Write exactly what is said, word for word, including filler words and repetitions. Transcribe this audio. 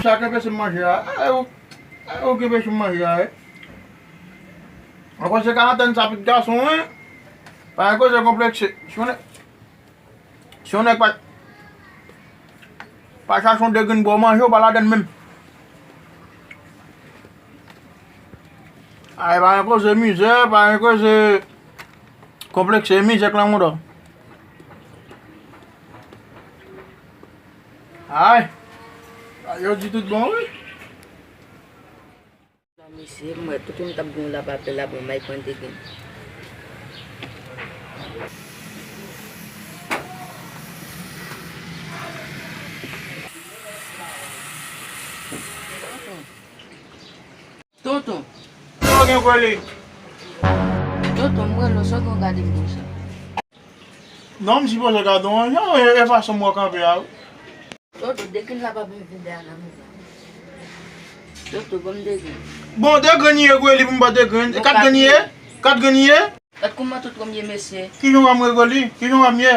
Sa k anpeche m manje a. Ay, ou, ay, ou k anpeche m manje a, wi. Ankò se karantèn sa, pitit gason, wi. Pa gen koze konplekse. Si w nèg, si w nèg pa, pa chache yon degrenn bò manje, ou pa ladann menm. Ay, pa gen koze mizè, pa gen koze konplekse, mizè k nan mond. Ay, yo di tout bon, wi. Mesye, m wè tout moun t ap gen yon lapapè la, bon, may pran degrenn. Tonton. Sa w gen kwè li? Tonton, m rele w, sa w gen w gade m konsa? Non, m sipoze gade w, jan e, e fason m wè w kanpe a, wi. Tonton, degrenn la pa vin vide a nan mizè. Tonton, ban m degrenn. Bon, degrenn ye, kwè li pou m ba degrenn. Bon, kat grenn ye? Kat grenn ye? Gad kouman tonton m ye, mesye. Kijan w ap m rele li? Kijan w ap m ye?